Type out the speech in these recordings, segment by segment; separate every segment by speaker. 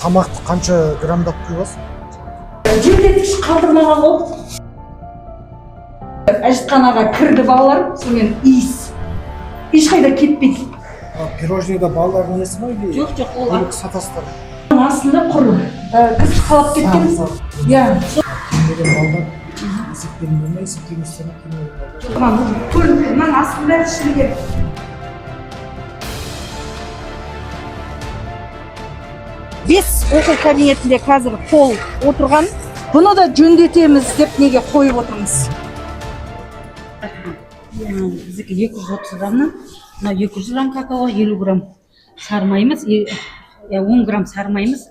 Speaker 1: Тамақты қанша граммдап құйасың?
Speaker 2: Желдеткіш қалдырмаған ғой. Әжетханаға кірді балалар, сонымен иіс ешқайда кетпейді.
Speaker 1: Пирожныйда балалардың несі ма или
Speaker 2: Жоқ, жоқ, ол
Speaker 1: бөлек сатасыздар ма?
Speaker 2: Астында құр кірпіш қалап кеткен, иә.
Speaker 1: Келмеген балдар есептелінбей ма, есептелместер ма келмеген балдар?
Speaker 2: Көрініп тұр, мынаның астының бәрі шіріген. Бес оқу кабинетінде қазір пол отырған, бұны да жөндетеміз деп неге қойып отырмыз.
Speaker 3: Біздікі 230 граммнан, мынау 200 грамм какао, 50 грамм сары майымыз, 10 грамм сары майымыз,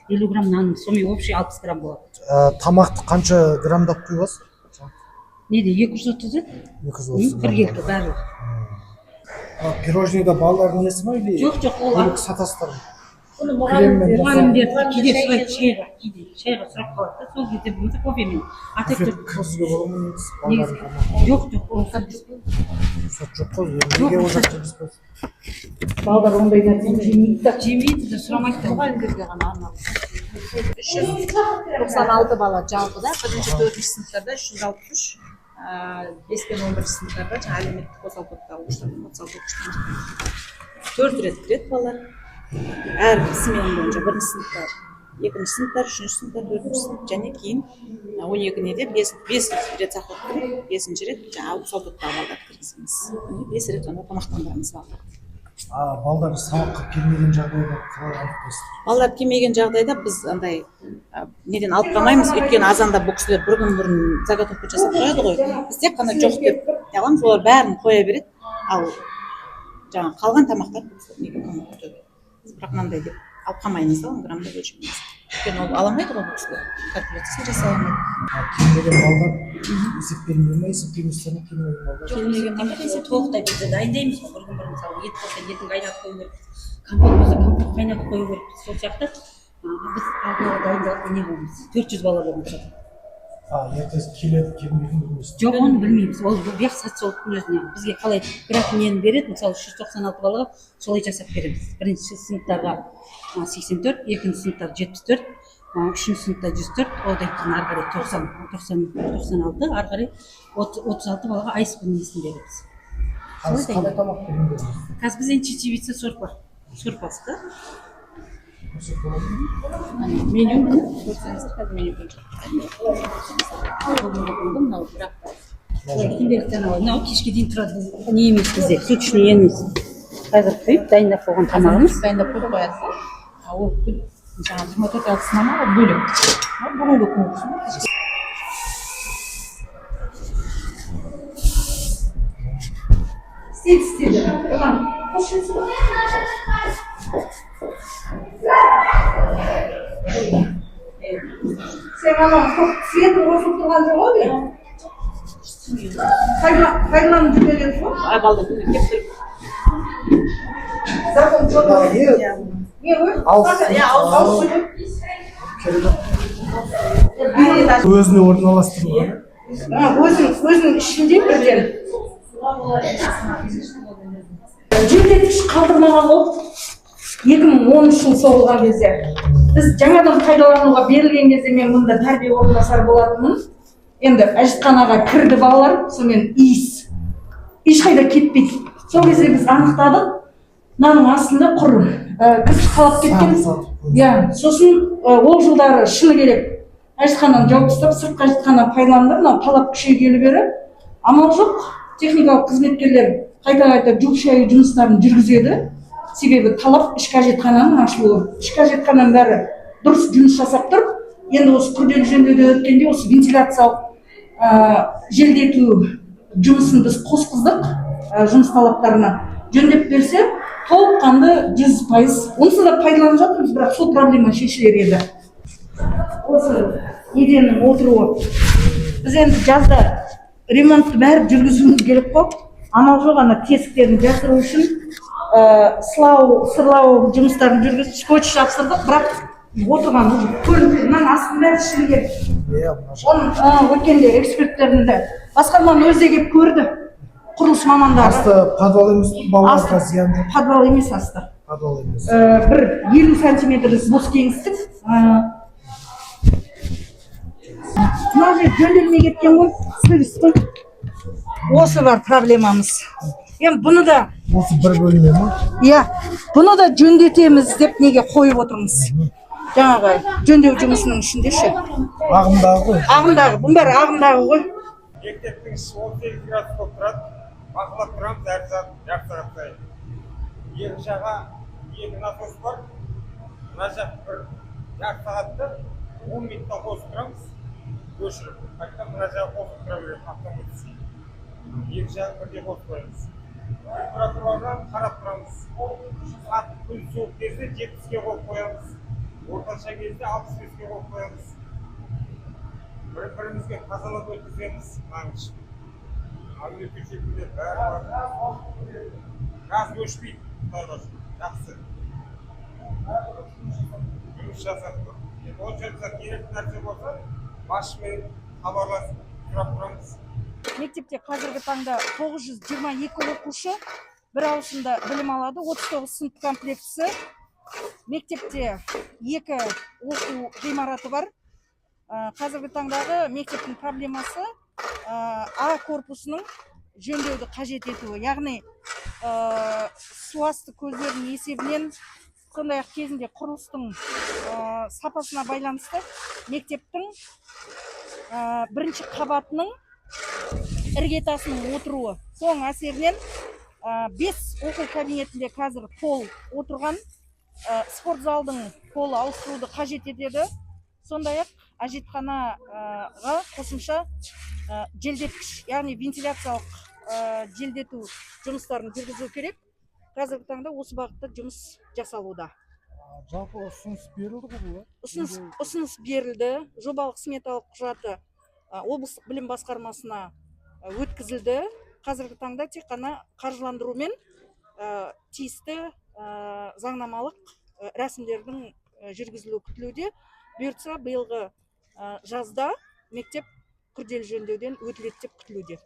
Speaker 3: 50 грамм нанымыз, сонымен общий 60 грамм болады.
Speaker 1: Тамақты қанша граммдап құйасың?
Speaker 3: Неде 230 еді?
Speaker 1: 230.
Speaker 3: Біркелкі барлығы.
Speaker 1: Пирожныйда балалардың несі ма или
Speaker 3: Жоқ, жоқ, ол
Speaker 1: бөлек сатасыздар ма?
Speaker 3: Бұны
Speaker 1: Креммен
Speaker 3: мұғалімдер кейде сұрайды шайға, кейде шайға сұрап қалады да, сол кезде болмаса кофемен. А так
Speaker 1: Буфет кіргізуге бола ма негізі
Speaker 3: негізі
Speaker 1: балалардың тамағын?
Speaker 3: Жоқ, жоқ, рұқсат
Speaker 1: Рұқсат жоқ қой, неге ол жақта кіргізбейсіз?
Speaker 2: Балалар ондай нәрсені жемейді да.
Speaker 3: Жемейді де, сұрамайды да.
Speaker 4: Мұғалімдерге ғана арналған. 396 бала жалпыда, бірінші, төртінші сыныптарда 363, 5 пен 11-ші сыныптарда жаңа әлеуметтік осал топтағы оқушылар 36 оқушыдан. Төрт рет кіреді балалар әр смена бойынша: бірінші сыныптар, екінші сыныптар, үшінші сыныптар, төртінші сынып және кейін 12 неде бес рет заход кіреді, бесінші рет жаңағы осал топтағы балаларды кіргіземіз. Міне, бес рет онда тамақтандырамыз балаларды.
Speaker 1: А балдар сабаққа келмеген жағдайда қалай анықтайсыздар?
Speaker 4: Балалар келмеген жағдайда біз андай неден алып қалмаймыз, өйткені азанда бұл кісілер бір күн бұрын заготовка жасап қояды ғой. Біз тек қана жоқ деп не аламыз, олар бәрін қоя береді. Ал жаңағы қалған тамақтар бұл кісілер неге көмек. Біз бірақ мынандай деп алып қалмаймыз да, оны граммдап өлшемейміз, өйткені ол ала алмайды ғой, бұл кісілер калькуляциясын жасай алмайды.
Speaker 1: Келмеген балдар есептелінбей ма, есептелместер ма келмеген балдар?
Speaker 4: Келмеген балдар
Speaker 3: Есеп толықтай біз де дайындаймыз ғой бір күн бұрын. Мысалы, ет болса, етін қайнатып қою керекпіз, компот болса, компот қайнатып қою керекпіз. Сол сияқты біз алдын ала дайындалып не қыламыз. 400 бала болған.
Speaker 1: А ертең келеді, келмейтінін білмейсіз?
Speaker 3: Жоқ, оны білмейміз. Ол бұяқ социологтың өзіне, бізге қалай график нені береді, мысалы, 396 балаға солай жасап береміз. Бірінші сыныптарға 84, екінші сыныптар 74, үшінші сыныпта 104, одан кейін ары қарай 90, 96, ары қарай 36 балаға АСП несін береміз.
Speaker 1: Қазір қандай тамақ беріңдер?
Speaker 3: Қазір біз енді чечевица сорпасы да.
Speaker 1: Көрсек болады ма?
Speaker 4: Меню, міне, көрсеңіздер, қазір меню бойынша бүгінгі күнгі мынау, бірақ
Speaker 3: Күнделікті анау мынау кешке дейін тұрады, не емес, бізде суточный емес, қазір құйып дайындап қойған тамағымыз.
Speaker 4: Дайындап қойып қояды да. А ол күн жаңағы 24 әдіснама, ол бөлек. Мынау бүгінгі күнгі.
Speaker 2: Істейді, істейді. Оған қосшы. Сен анау светін қосылып тұрған жоқ ғой деймін. Пайдаланып жүрген ғой.
Speaker 4: Ай, балдар күнде келіп тұрып.
Speaker 2: Закон жоқ.
Speaker 1: Не?
Speaker 2: Не ғой?
Speaker 1: Ауыз.
Speaker 4: Иә, ауыз.
Speaker 1: Керек. Өзіне орналастырылған.
Speaker 2: Өзінің ішінде бірден. Желдеткіш қалдырмаған ғой. 2013 жыл соғылған кезде. Біз жаңадан пайдалануға берілген кезде мен мұнда тәрбие орынбасары болатынмын. Енді әжетханаға кірді балалар, сонымен иіс ешқайда кетпейді. Сол кезде біз анықтадық, мынаның астында құр кірпіш қалап кеткен. Иә, сосын ол жылдары, шыны керек, әжетхананы жауып тастап, сыртқы әжетхана пайдаланды. Мынау талап күшейгелі бері амал жоқ, техникалық қызметкерлер қайта қайта жуып шаю жұмыстарын жүргізеді, себебі талап ішкі әжетхананың ашылуы. Ішкі әжетхананың бәрі дұрыс жұмыс жасап тұр. Енді осы күрделі жөндеуден өткенде осы вентиляциялық желдету жұмысын біз қосқыздық жұмыс талаптарына. Жөндеп берсе, толыққанды 100%, онсыз да пайдаланып жатырмыз, бірақ сол проблема шешілер еді. Осы еденнің отыруы, біз енді жазда ремонтты бәрі жүргізуіміз керек қой. Амал жоқ, ана тесіктерін жасыру үшін сылау, сырлау жұмыстарын жүргізіп, скотч жапсырдық, бірақ отырған уже көрініп тұр, мынаның астының бәрі шіріген.
Speaker 1: Иә, мына жақ.
Speaker 2: Оны өткенде эксперттердің де, басқарманың өзі де келіп көрді, құрылыс мамандары.
Speaker 1: Асты подвал емес пе? Балаларға
Speaker 2: Асты.
Speaker 1: зиян жоқ.
Speaker 2: Подвал емес асты.
Speaker 1: Подвал емес.
Speaker 2: Бір 50 сантиметрлік бос кеңістік. Мына жер жөнделмей кеткен ғой, сырыс қой. Осы бар проблемамыз. Енді бұны да
Speaker 1: Осы бір бөлме ма?
Speaker 2: Иә, бұны да жөндетеміз деп неге қойып отырмыз, жаңағы жөндеу жұмысының ішінде ше.
Speaker 1: Ағымдағы ғой.
Speaker 2: Ағымдағы, бұның бәрі ағымдағы ғой.
Speaker 5: Мектептің іші 18 градус болып тұрады. Бақылап тұрамыз әр сағат, жарты сағат сайын. Екі жаққа екі насос бар. Мына жақ бір жарты сағатты 10 минутта қосып тұрамыз, өшіріп. Қайтадан мына жағы қосып тұра береді автоматически. Екі жағын бірдей қосып қоямыз. Температураны қарап тұрамыз. Қатты күн суық кезде 70-ке қойып қоямыз, орташа кезде 65-ке қойып қоямыз. Бір бірімізге тазалап өткіземіз. Мынаның ішін огнетушительдер бәрі бар. Газ өшпейді, құдайға шүкір, жақсы жұмыс жасап тұр. Енді онша керек нәрсе болса, басшымен хабарласып сұрап тұрамыз.
Speaker 2: Мектепте қазіргі таңда 922 оқушы бір ауысымда білім алады, 39 сынып комплектісі. Мектепте екі оқу ғимараты бар. Қазіргі таңдағы мектептің проблемасы А корпусының жөндеуді қажет етуі, яғни су асты көздерінің есебінен, сондай ақ кезінде құрылыстың сапасына байланысты мектептің бірінші қабатының іргетасының отыруы, соның әсерінен бес оқу кабинетінде қазір пол отырған, спорт залдың полы ауыстыруды қажет етеді. Сондай ақ әжетханаға қосымша желдеткіш, яғни вентиляциялық желдету жұмыстарын жүргізу керек. Қазіргі таңда осы бағытта жұмыс жасалуда.
Speaker 1: Жалпы ұсыныс берілді ғой бұл, иә?
Speaker 2: Ұсыныс берілді, жобалық сметалық құжаты облыстық білім басқармасына өткізілді. Қазіргі таңда тек қана қаржыландырумен тиісті заңнамалық рәсімдердің жүргізілуі күтілуде. Бұйыртса, биылғы жазда мектеп күрделі жөндеуден өтіледі деп күтілуде.